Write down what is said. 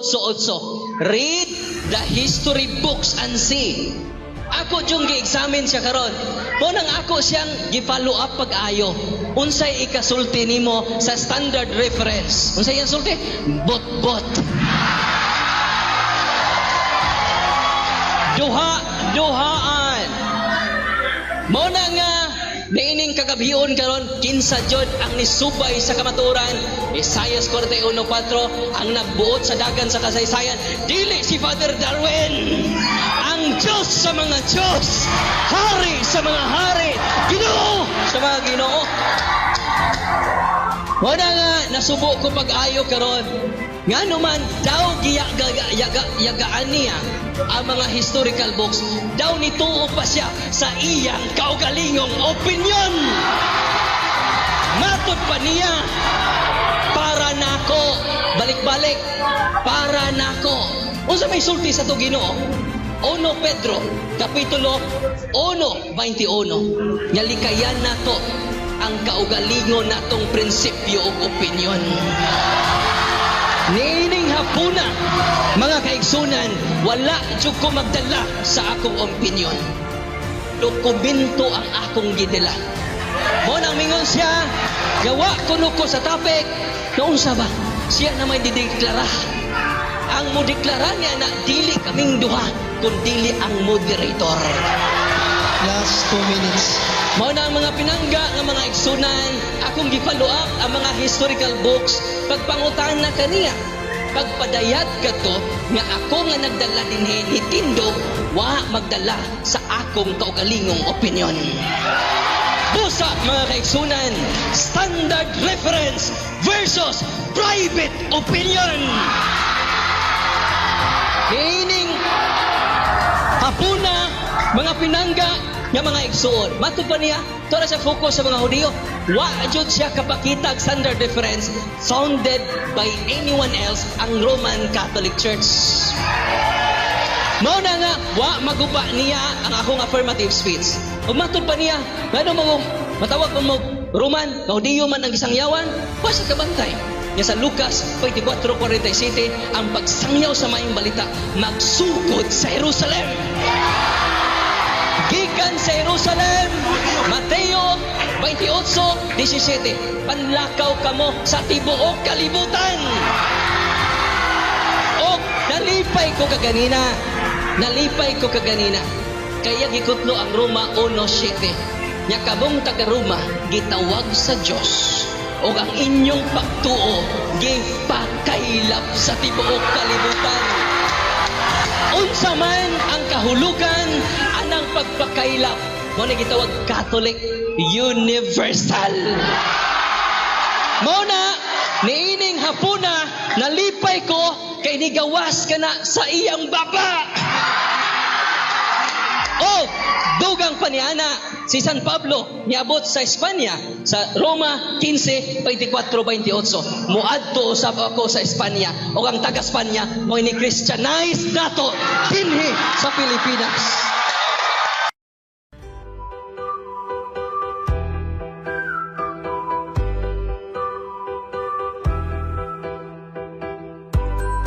8-8. Read the history books and see. Ako yung gi-examine siya karon. Mo nang ako siyang gi-follow up pag-ayo. Unsay ikasulti nimo sa standard reference? Unsay iyang sulti? Bot-bot. Duha, duhaan. Mo na nga niining kagabhion karon, kinsa jud ang nisubay sa kamatuoran? Isaias 41:4, ang nagbuot sa dagan sa kasaysayan dili si Father Darwin, ang Diyos sa mga Diyos, hari sa mga hari, Ginoo sa mga Ginoo. Mo na nga nasubo ko pag-ayo karon, ngano man daw giyagaan niya ang mga historical books, daw nituo pa siya sa iyang kaugalingong opinion. Matod pa niya, para nako, balik-balik, para nako. Unsa may sulti sa to Ginoo? 1 Pedro, Kapitulo 1:21, nga likayan nato ang kaugalingon natong prinsipyo ug opinion. Niining hapuna, mga kaigsunan, wala jud ko magdala sa akong opinion. Dokumento ang akong gidala. Mo nang mingon siya, gawa kuno ko sa topic, naunsa ba? Siya na may dideklara. Ang modeklara niya na dili kaming duha, kun dili ang moderator. Last 2 minutes. Mao na ang mga pinangga nga mga igsunan, akong gi-follow up ang mga historical books, pagpangutana kaniya. Pagpadayag kadto nga ako nga nagdala dinhi ni tindog, wa magdala sa akong kaugalingong opinion. Busa, mga kaigsunan, standard reference versus private opinion. Niining hapuna, mga pinangga nga mga igsuon. Matod pa niya, ito na siya focus sa mga Hudiyo. Wa jud siya kapakita standard reference founded by anyone else, ang Roman Catholic Church. Mao na nga, wa maguba niya ang akong affirmative speech. Ug matod pa niya, ngano mo matawag mo Roman, Hudiyo man ang gisangyawan, wa siya kabantay. Nga sa Lucas 24:47, ang pagsangyaw sa maayong balita magsugod sa Jerusalem. Gikan sa Jerusalem, Mateo 28:17, panlakaw kamo sa tibuok kalibutan. O nalipay ko kaganina, nalipay ko kaganina. Kaya gikutlo ang Roma 1:7. Nya kamong taga Roma gitawag sa Dios o ang inyong pagtuo gipakaylap sa tibuok kalibutan. Unsa man ang kahulugan anang pagpakaylap? Mo ni gitawag Catholic Universal. Mao na niining hapuna nalipay ko kay nigawas ka na sa iyang baba. O dugang pa ni ana, si San Pablo niabot sa Espanya sa Roma 15:24-28. Muadto usab ako sa Espanya ug ang taga Espanya mo ni Christianize nato dinhi sa Pilipinas.